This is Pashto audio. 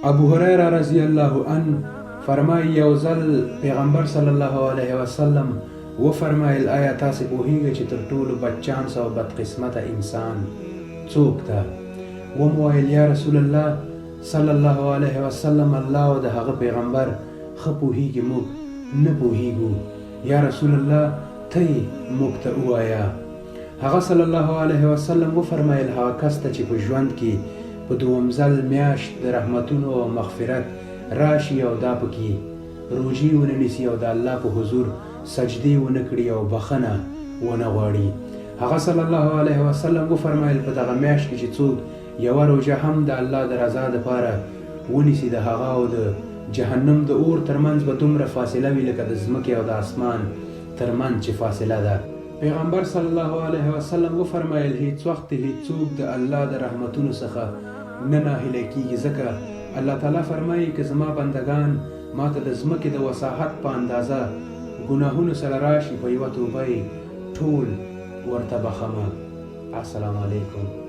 ابو هريره رضی الله عنه فرمايي، یو ځل پیغمبر صلی الله علیه وسلم وفرمایل، ایا تاسې پوهیږئ چې تر ټولو بد چانسه او بد قسمته انسان څوک ده؟ ومو ویل، یا رسول الله صلی الله علیه وسلم الله او د هغه پیغمبر ښه پوهیږي موږ نه پوهیږو، یا رسول الله ته یې موږ ته ووایه. هغه صلی الله علیه وسلم وفرمایل، هغه کس ته چې په ژوند کې په دوم ځل میاشت د رحمتونو او مغفرت راشي او دا پکې روژې ونه نیسي او د الله په حضور سجدې ونه کړي او بخښنه ونه غواړي. هغه صلی الله علیه وسلم وفرمایل، په دغه میاشت کې چې څوک یوه روژه هم د الله د رضا دپاره ونیسي د هغه او د جهنم د اور تر منځ به دومره فاصله وي لکه د ځمکې او د اسمان تر منځ چې فاصله ده. پیغمبر صلی الله علیه وسلم وفرمایل، هیڅ وخت دې هیڅوک د الله د رحمتونو څخه نه ناهیلی کیږي، ځکه الله تعالی فرمایي، که زما بندګان ماته د ځمکې د وساحت په اندازه ګناهونو سره راشي په یوه توبه یې ټول ورته بخښم. السلام علیکم.